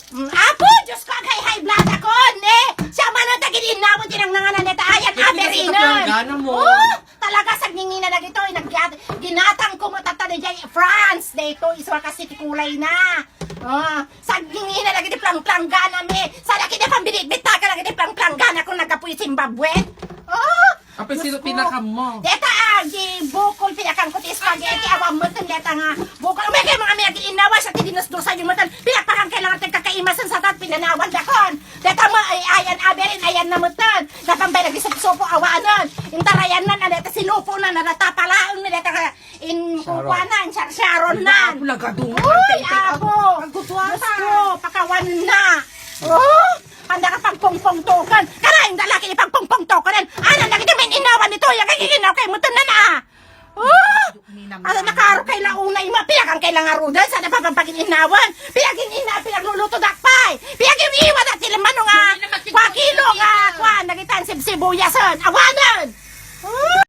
Apo, Diyos ko, kay high blood ako, ne? Siya man ang tagin-inawon, tinanganganan neta, ayan, aberinon. Gana mo. Oh, talaga, sa ngingina na gito, ginatang ko matatali dyan, France, dito, iswa kasi tikulay na. Oh, sa ngingina na gito, plang-plang gana, me. Sa laki na pambinit-bita ka na gito, plang-plang gana kung nagkapuy Zimbabwe. Oh, Kapag sino pinakam mo? deta, bukol, pinakang ko ti spaghetti, awang mutan, deta nga, bukol, may kayo mga may inawa sa tinidnos-dosan yung mutan, pinakpakang kailangan kakaimasan sa tat, pinanawan dakon. Deta mo, ayan, aberin, ayan na mutan, napambay nag-isip-sopo, awanon, intarayan na, deta silupo na, naratapalaon na, deta ka, kukuanan, sharon na. Ako lagadungan. Uy, apo, gusto, pakawan na. Oh, handa ka pang pong-pong token. Karaing lalaki ni pang pong-pong token. Ano, nakikimin inawan nito. Yung kikikinaw kay mutan na na. Oh, ano nakaro kay launay ma. Pinakang kay langarudan. Sana pa pampagin inawan. Pinagluluto dakpay. Pinagin iwan at sila manong kwa kilo nga. Kwa, nakitan sibsibuyasan. Awanan. Oh.